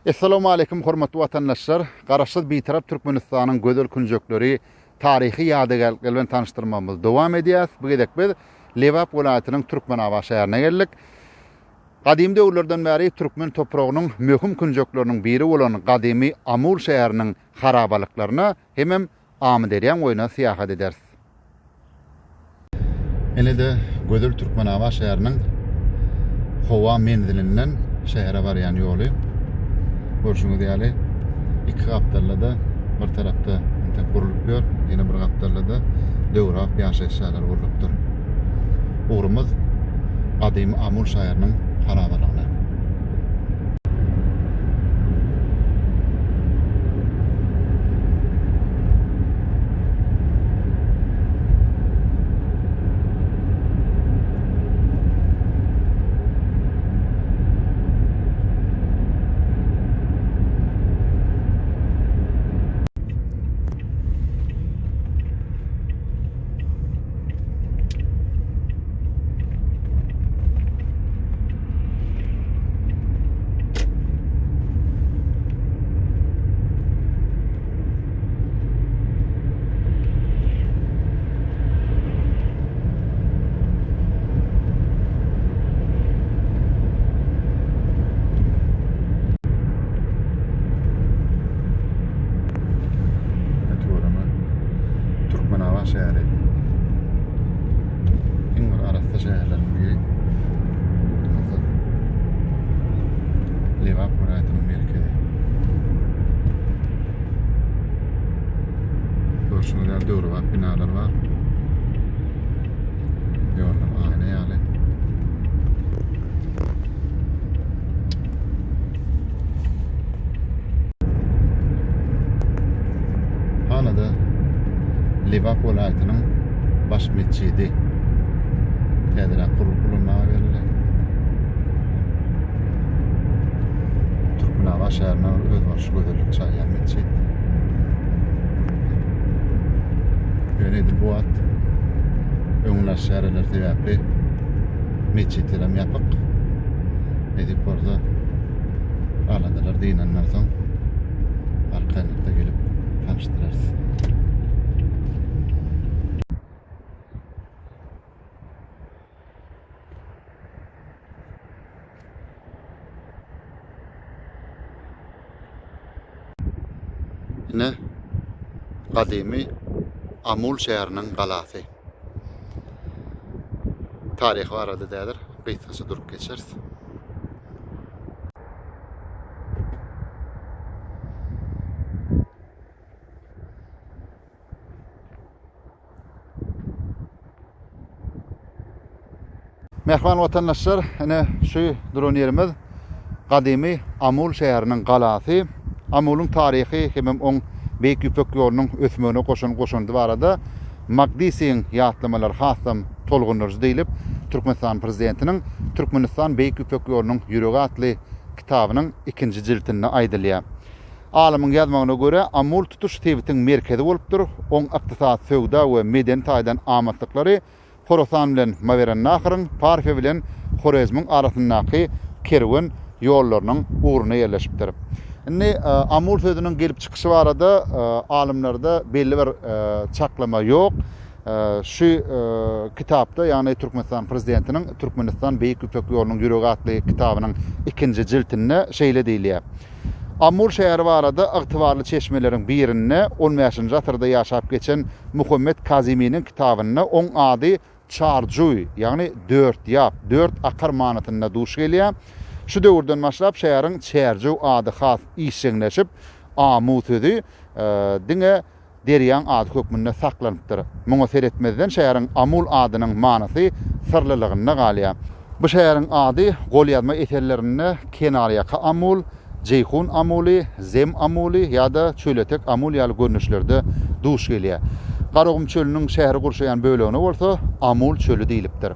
Essalawmaleýkim hormatly watandaşlar! Garaşsyz Bitarap Türkmenistanyň gözel künjekleri, taryhy ýadygärlikleri bilen tanyşdyrmagymyzy dowam edýäris. Bu gezek biz Lebap welaýatynyň Türkmenabat şäherine geldik. Gadymy döwürlerden bäri türkmen topragynyň möhüm künjekleriniň biri bolan gadymy Amul şäheriniň harabalyklaryna hemem Amyderýaň boýuna syýahat ederis. Ine-de gözel Türkmenabat şäheriniň howa menzilinden şähere barýan ýoly. Görşüňiz ýaly, iki gapdalda-da bir tarapda entek gurlup ýör, ýene bir gapdalda-da döwrebap ýaşaýyş jaýlary gurlupdyr. Ugrumyz gadymy Amul şäheriniň harabalygyna. Türkmenabat şäheri iň bir arassa şäherleriň biri. Ýurdumyzda Lebap welaýatynyň merkezi. Görşüňiz ýaly döwrebap binalar bar. Ýollar aýna ýaly. Hanada Lebap welaýatynyň baş metjidi täzeräk gurlup ulanmaga berildi. Türkmenabat şäherine bir özboluşly gözellik çaýýan metjit. Ýöne edil bu wagt öňüni alyş çäreleri sebäpli metjitler hem ýapyk. Nesip bolsa aladalar dynandan soň arkaýynlykda gelip tanyşdyrarys. Ine gadymy Amul şäheriniň galasy. Taryhy barada dädir, gysgaça durup geçeris. Mähriban watandaşlar, ine şu duran ýerimiz gadymy Amul şäheriniň galasy. Amulyň taryhy hemem oň Beýik Ýüpek ýolunyň ösmegine goşan goşandy barada Makdisiň ýatlamalary hasam tolgundyryjy diýlip, Türkmenistanyň Prezidentiniň Türkmenistan Beýik Ýüpek ýolunyň ýüregi atly kitabynyň ikinji jiltinde aýdylýar. Alymyň ýazmagyna görä, Amul tutuş sebitiň merkezi bolupdyr, oň ykdysady, söwda we medeni taýdan amatlyklary Horasan bilen Mawerannahryň, Parfiýa bilen Horezmiň arasyndaky kerwen ýollarynyň ugrunda ýerleşipdir. Indi Amul sözüniň gelip çykyşy barada alymlarda belli bir çaklama ýok. Şu kitapda, ýagny Türkmenistan Prezidentiniň Türkmenistan Beýik Ýüpek ýolunyň ýüregi atly kitabynyň ikinji jiltinde şeýle diýilýär. Amul şäheri barada ygtybarly çeşmeleriň birinde, on bäşinji asyrda ýaşap geçen Muhammet Kazymynyň kitabynda oň ady Çarjuý, ýagny dört ýap, dört akar manysynda duş gelýär. Şu döwürden başlap şäheriň Çärjew ady has işjeňleşip, Amu sözi diňe derýaň ady hökmünde saklanypdyr. Muňa seretmezden şäheriň Amul adynyň manysy syrlylygynda galýar. Bu şäheriň ady golýazma eserlerinde Kenarýaka Amul, Jeýhun Amuly, Zem Amuly ýa-da Çöletek Amul ýaly görnüşlerde duş gelýär. Garagum çölüniň şäheri gurşaýan bölegine bolsa Amul çöli diýlipdir.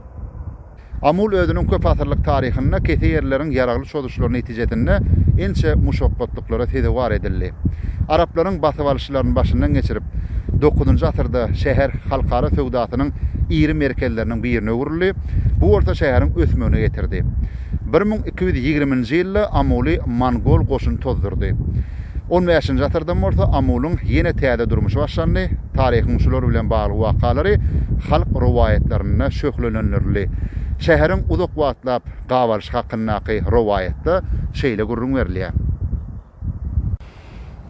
Amul özüniň köp asyrlyk taryhynda kese ýerlileriň ýaragly çozuşlary netijesinde ençe muşakgatlyklara sezewar edildi. Araplaryň basybalyşlaryny başyndan geçirip, dokuzynjy asyrda şäher halkara söwdasynyň iri merkezleriniň birine öwrüldi, bu bolsa şäheriň ösmegine getirdi. 1220-nji ýylda Amuly mongol goşuny tozdurdy. On bäşinji asyrdan bolsa Amulyň ýene täze durmuşy başlandy. Taryhyň şular bilen bagly wakalary halk rowaýatlarynda şöhlelendirildi. Şäheriň uzak wagtlap gabalyşy hakyndaky rowaýatda şeýle gürrüň berilýär.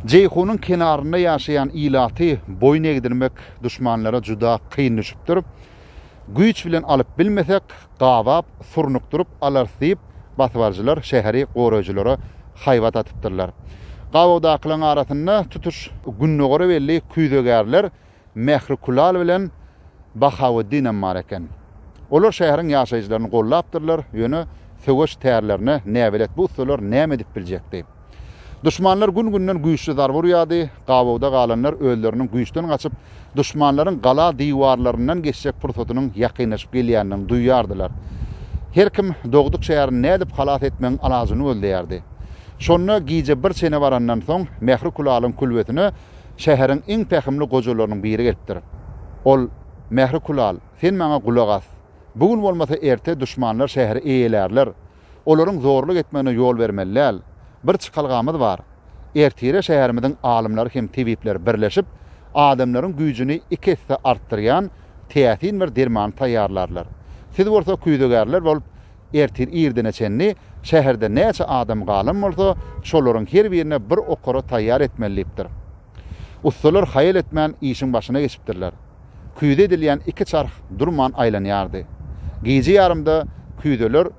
Jeýhunyň kenarynda ýaşaýan ilaty boýun egdirmek duşmanlara juda kyn düşüpdir. Güýç bilen alyp bilmesek, gabap, surnukdyryp alarys diýip, basybalyjylar şäheri goraýjylara haýbat atypdyrlar. Gabawdakylaryň arasynda tutuş Gündogara belli küýzegärler Mähri Külal bilen Bahaweddinem bar eken. Olar şäheriň ýaşaýjylaryny gollapdyrlar, ýöne söweş tärlerine näbelet bu ussalar näme edip biljekdi? Duşmanlar gün-günden güýçli zarba urýardy, gabawda galanlar özleriniň güýçden gaçyp, duşmanlaryň gala diwarlaryndan geçjek pursatynyň ýakynlaşyp gelýändigini duýýardylar. Her kim dogduk şäherini nädip halas etmegiň alajyny gözleýärdi. Şonda gije bir çene barandan soň Mähri Külalyň külbesine şäheriň iň pähimli gojalarynyň biri gelipdir. Ol, Mähri Külal, sen maňa gulak as. Bu gün bolmasa erte duşmanlar şäheri eýelärler. Olaryň zorluk etmegine ýol bermeli däl. Bir çykalgamyz bar. Ertire şäherimiziň alymlary hem tebipleri birleşip, adamlaryň güýjüni iki esse artdyrýan täsin bir dermany taýýarlarlar. Siz bolsa küýzegärler bolup, ertir irdene çenli şäherde näçe adam galan bolsa, şolaryň her birine bir okara taýýar etmeli diýipdir. Ussalar haýal etmän işiň başyna geçipdirler. Küýze edilýän iki çarh durman aýlanýardy. Gije ýarymda küýzeler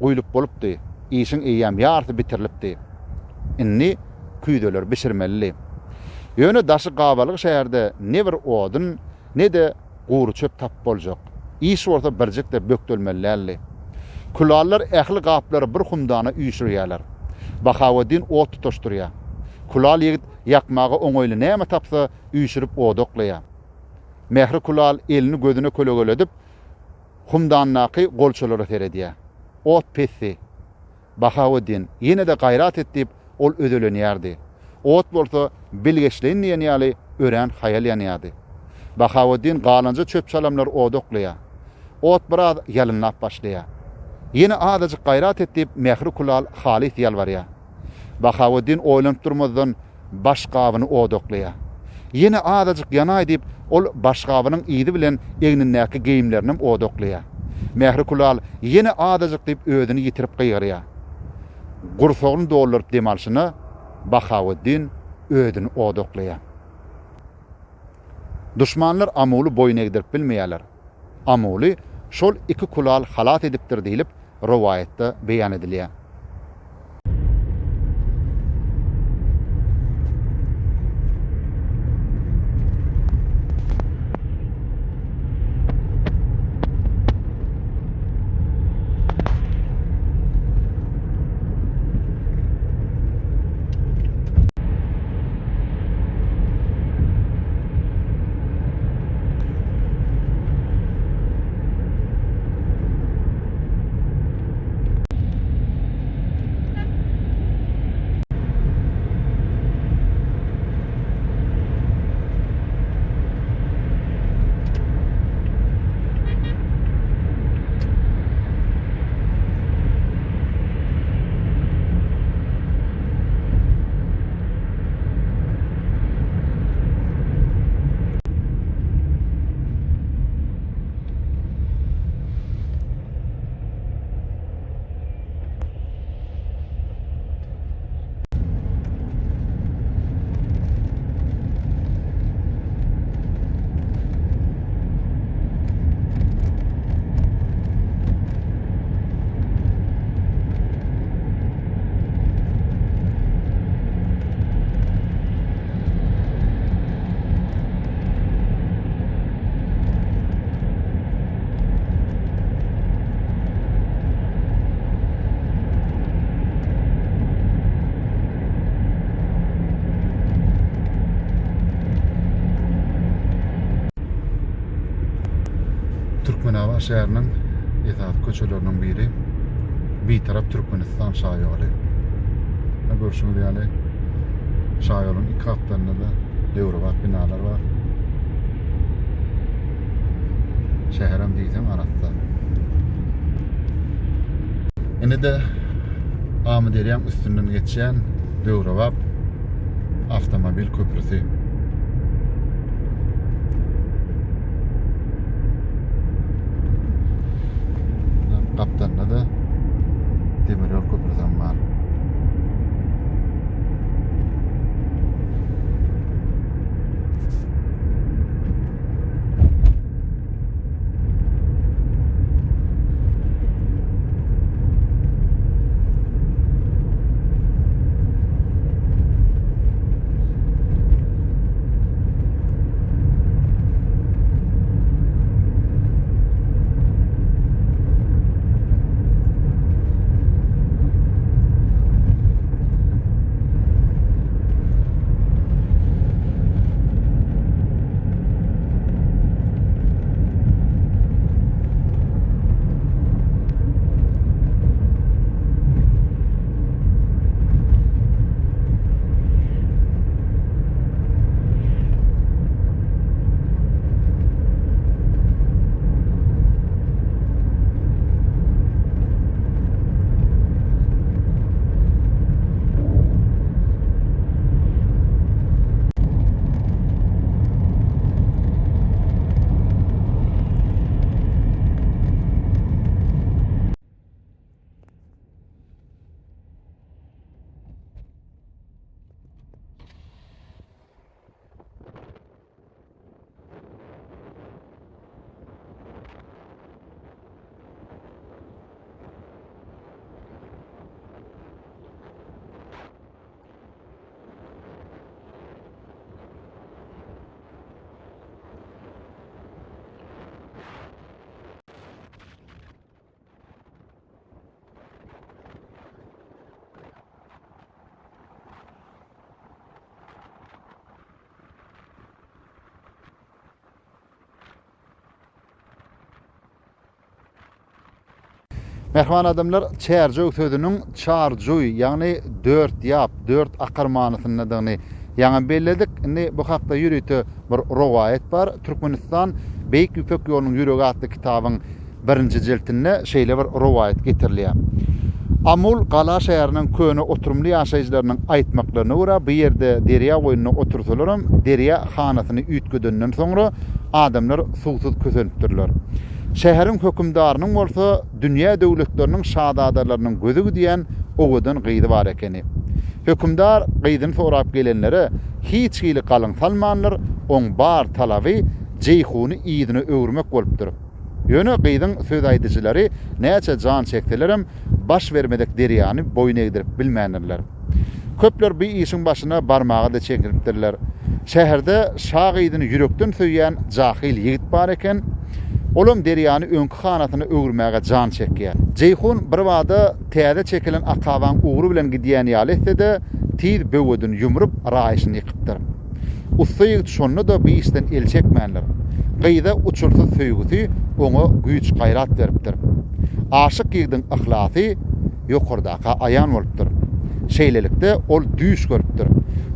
guýlup bolupdy, işiň eýýäm ýarysy bitirilipdi. Indi küýzeleri bişirmelidi. Ýöne daşy gabalyk şäherde ne bir odun, ne-de gury çöp tapyp boljak. Iş bolsa birjik-de bökdelmeli däldi. Külallar ähli gaplary bir humdana üýşürýärler. Bahaweddin ot tutaşdyrýar. Külal ýigit ýakmaga oňaýly näme tapsa, üýşürip oda oklaýar. Mähri külal elini gözüne kölegeledip, humdandaky golçalara seredýär. Ot pesdi. Bahaweddin, ýene-de gaýrat et diýip, ol özelenýärdi. Ot bolsa bilgeşleýin diýen ýaly örän haýal ýanýardy. Bahaweddin galanja çöp-çalamlary oda oklaýar. Ot biraz ýalynlap başlaýar. Ýene azajyk gaýrat et diýip, Mähri külal halys ýalbarýar. Bahaweddin oýlanyp durmazdan baş gabyny odaklaýar. Ýene azajyk ýanaý diýip, ol başgabynyň yzy bilen egnindäki geýimlerinem odaklaýar. Mähri külal ýene azajyk diýip özüni ýitirip gygyrýar. Gursagyny dolduryp dem alşyna Bahaweddin özüni odaklaýar. Duşmanlar Amuly boýun egdirip bilmeýärler. Amuly şol iki külal halas edipdir diýlip rowaýatda beýan edilýär. Türkmenabat şäheriniň esasy köçeleriniň biri Bitarap Türkmenistan şaýoly. Görşüňiz ýaly şaýoluň iki gapdalynda-da döwrebap binalar bar. Şäherem diýseň arassa. Ine-de Amyderýaň üstünden geçýän döwrebap awtomobil köprüsi. Gapdalynda-da demir ýol köprüsi hem bar. Mähriban adamlar, Çärjew sözüniň çar-juý, ýagny dört ýap, dört akar manysyndadygyny ýaňam belledik. Indi bu hakda ýörite bir rowaýat bar. Türkmenistan Beýik Ýüpek ýolunyň ýüregi atly kitabyň birinji jiltinde şeýle bir rowaýat getirilýär. Amul gala şäheriniň köne oturymly ýaşaýjylarynyň aýtmaklaryna görä, bu ýerde derýa boýunda otursalaram, derýa hanasyny üýtgedenden soňra adamlar suwsuz kösenipdirler. Şäheriň hökümdarynyň bolsa dünýä döwletleriniň şazadalarynyň gözi gidýän owadan gyzy bar ekeni. Hökümdar gyzyny sorap gelenlere hiç hili galyň salmandyr, oň bar talaby Jeýhuny yzyna öwürmek bolupdyr. Ýöne gyzyň söz aýdyjylary näçe jan çekselerem baş bermezek derýany boýun egdirip bilmändirler. Köpler bu işiň başyna barmaga-da çekinipdirler. Şäherde şa gyzyny ýürekden söýýän jahyl ýigit bar eken. Olam derýany öňki hanasyna öwürmäge jan çekýär. Jeýhun birbada täze çekilen akabaň ugry bilen gidýän ýaly etse-de, tiz böwedini ýumrup, raýyşyny ýykypdyr. Ussa ýigit şonda-da bu işden el çekmändir. Gyza uçursyz söýgüsi oňa güýç-gaýrat beripdir. Aşyk ýigidiň yhlasy ýokardaka aýan bolupdyr. Şeýlelikde, ol düýş görüpdir.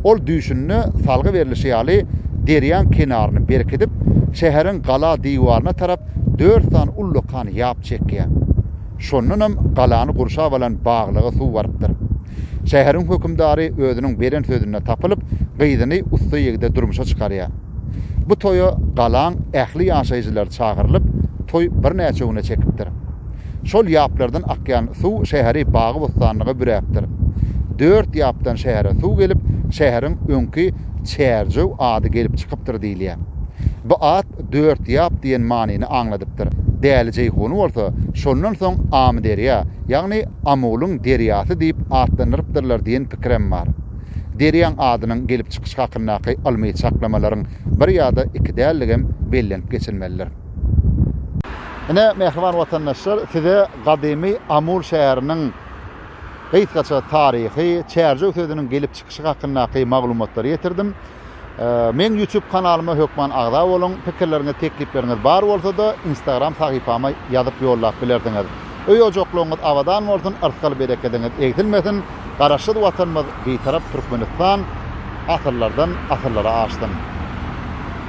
Ol düýşünde salgy berlişi ýaly derýaň kenaryny berkidip, şäheriň gala diwaryna tarap dört sany ullakan ýap çekýär. Şondanam galany gurşap alan baglyga suw barypdyr. Şäheriň hökümdary özüniň beren sözünde tapylyp, gyzyny ussa ýigide durmuşa çykarýar. Bu toýa galaň ähli ýaşaýjylary çagyrylyp, toý birnäçe güne çekipdir. Şol ýaplardan akýan suw şäheri bagy-bossanlyga büräpdir. Dört ýapdan şähere suw gelip, şäheriň öňki Çärjew ady gelip çykypdyr diýilýär. Bu at dört ýap diýen manyny aňladypdyr. Däli Jeýhuny bolsa şondan soň Amyderýa, ýagny Amulyň derýasy diýip atlandyrypdyrlar diýen pikirem bar. Derýaň adynyň gelip çykyşy hakyndaky ylmy çaklamalaryň bir ýa-da iki däldigem bellenip geçilmelidir. Ine, mähriban watandaşlar, size gadymy Amul şäheriniň gysgaça taryhy, Çärjew sözüniň gelip çykyşy hakyndaky maglumatlary ýetirdim. Meň YouTube kanalyma hökman agza boluň, pikirleriňiz, teklipleriňiz bar bolsa-da Instagram sahypama ýazyp ýollap bilersiňiz. Öý-ojaklaryňyz abadan bolsun, yrsgal-berekediňiz egsilmesin, Garaşsyz Watanymyz Bitarap Türkmenistan asyrlardan asyrlara aşsyn!